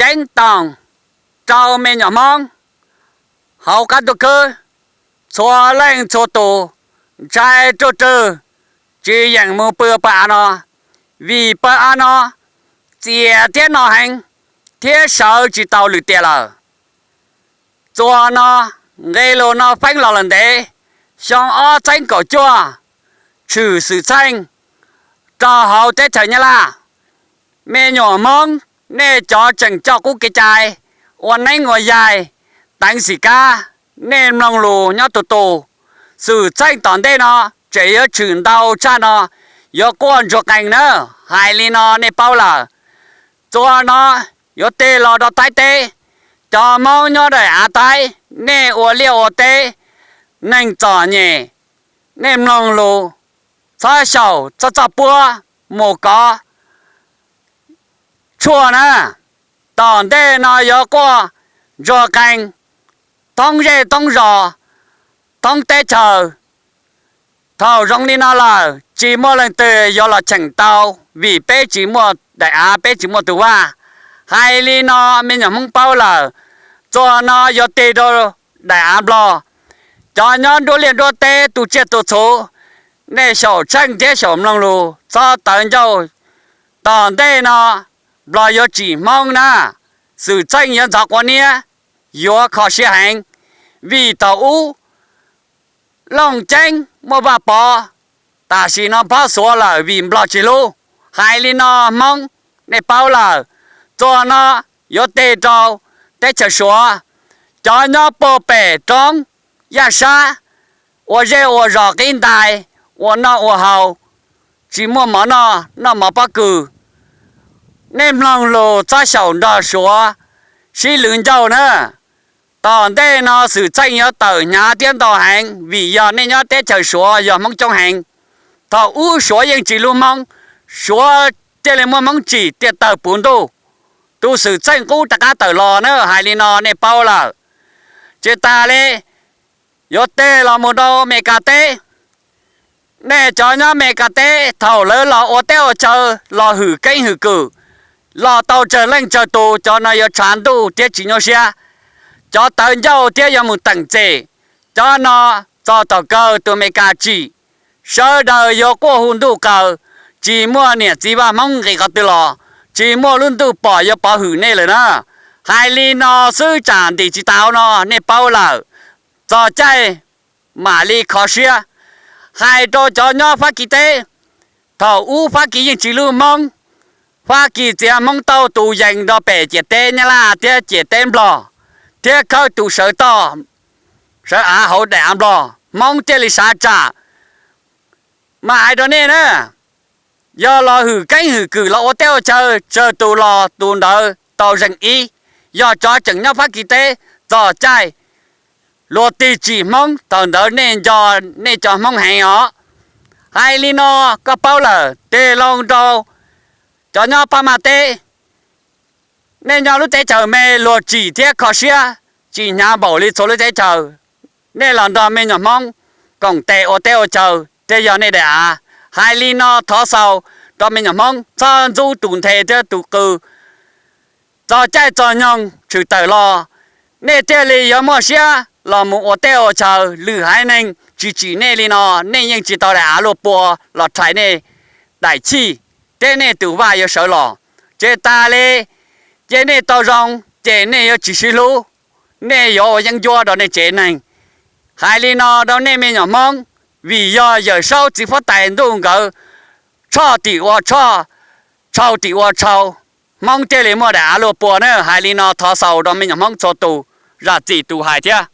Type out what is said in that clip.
eeb toom rau me nyuam Hmoob hauv qab ntuj khwb txhua leej txhua tus ntshai ruaj rwg, tsis yeem mus pw pawg av no, vim pawg av no txias thiab no heev thiab sawv tsis tau lwm tiam lawm. Txuas no, nqe lus no feeb los lawm ntev, xyoo ob txhiab kaum cuaj, tshwm xwm txheej rau hauv teb chaws Nyab Laj. Me nyuam Hmoob, nej cov tseem coj qub kev cai, ua neeb ua yaig, teev xim kab, nej mloog lus nyob tus tus. Xwm txheej tom ntej no tseem yuav tshwm ntau tshaj no, yuav quaj ntsuag qees na. Hais li no nej paub lawm. Txuas no yuav tig los rau Thaib teb, cov Hmoob nyob daim av Thaib, nej ua liaj ua teb, neeg txom nyem, nej mloog lus, txhob xyaum txhob txoj puab mus kov tshuaj na. Tom ntej no yuav quaj ntsuag qees thoob zej thoob zos, thoob teb chaws. Thaum zoo li no lawm, tsis muaj leej twg yuav los cheem tau, vim peb tsis muaj daim av, peb tsis muaj tus vaj. Hais li no me nyuam Hmoob paub lawm. Txuas no yuav tig rau daim av Nplog, cov nyob nruab liaj nruab teb tu tsiaj tu txhuv, nej xyaum tsheej thiab xyaum mloog lus, txhob tawv ncauj. Tom ntej no Nplog yuav tsim Hmoob na. Xwm txheej yuav ntxhov quav niab, yuav kho siab heev, vim thaum ub Looj Ceeb muaj Vaj Pov, tam sim no phob xuav lawm vim Nplog tsis hlub. Hais li no Hmoob, nej paub lawm. Txuas no yuav tig rau teb chaws Suav, cov nyob puag pem roob Yaj Sab, ua zej ua zos qib ntais, ua noj ua haus, tsis muaj mov noj, noj mov pob kws. Nej mloog lus txhob xyaum nrog Suav sib lwv ncauj na. Tom ntej no xwm txheej yuav tawm hnyav thiab ntau heev, vim yog nej nyob teb chaws Suav yog Hmoob coob heev. Thaum ub Suav yeej tsis hlub Hmoob, Suav thiaj li muab Hmoob tsim tiaj tawg puv ntuj. Tus xwm txheej qub rov qab tawm los na, hais li no nej paub lawm. Tsis tas li, yuav tig los mus rau Amelikas teb. Nej cov nyob Amelikas teb, thaum lawv los ua teb ua chaw, los hwm keeb hwm kwm, los tau tsawg leej tsawg tus, cov no yuav tshav ntuj thiab tsis nyuaj siab. Cov tawv ncauj thiab yuav mus teem txim. Cov no txog thaum kawg tus Amelikas tsim, sawv daws yuav quaj hu ntuj qaws, tsis muaj niam txiv vaj Hmoob nqis qhov twg los, tsis muaj lub ntuj pom yuav pov hwm nej lawm na. Hais li no xwb tsam ntim tsis tau no nej paub lawm, txog caij mam li kho siab. Hais rau cov nyob Fab Kis teb, thaum ub Fab Kis yeej tsis hlub Hmoob. Fab Kis txiav Hmoob tauj tus yees rau pem ciam teb Nyab Laj thiab ciam teb Nplog, thiab khawb tus sawv toj sawv av hauv daim av Nplog, Hmoob thiaj li sav tsam. Mas hais rau nej na, yog los hwm keeb hwm kwm los ua teb ua chaw, tsawg tus los tus ntawd tau zeem ib. Yog cov tseem nyob Fab Kis teb, txog caij luag tig tsim Hmoob, thaum ntawd nej nco nej cov Hmoob heev os. Hais li no koj paub lawm, tig loo rau cov nyob Pab Maj teb. Nej nyob lub teb chaws me luag tsim thiab kho siab, tsis hnyav npaum li txhua lub teb chaws. Nej los nrog me nyuam Hmoob koom tes ua teb ua chaw thiaj yog nej daim av. Hais li no thov xaus rau me nyuam Hmoob txhob ntxub tus nthe thiab tus qw. Txog caij txog nyoog tshwm tawm los, nej thiaj li yuav muaj siab los mus ua teb ua chaw. Lwm haiv neeg tsis tsim nej li no, nej yeej tsis tau daim av luaj pua los rhais nej daim chij, thiab nej tus vaj yuav sawv los. Tsis tas li, cia nej tau zoo, ces nej yuav tsis sib hlub, nej yuav ua yeeb ncuab rau nej tsev neeg. Hais li no rau nej me nyuam Hmoob, vim yog Yawm Saub txiv huab tais ntuj nkawd tshoj tim ua tshoj, tshau tim ua tshau, Hmoob thiaj li muaj daim av luaj pua na. Hais li no thov xaus rau me nyuam Hmoob txhua tus, zam txim tus hais thiab.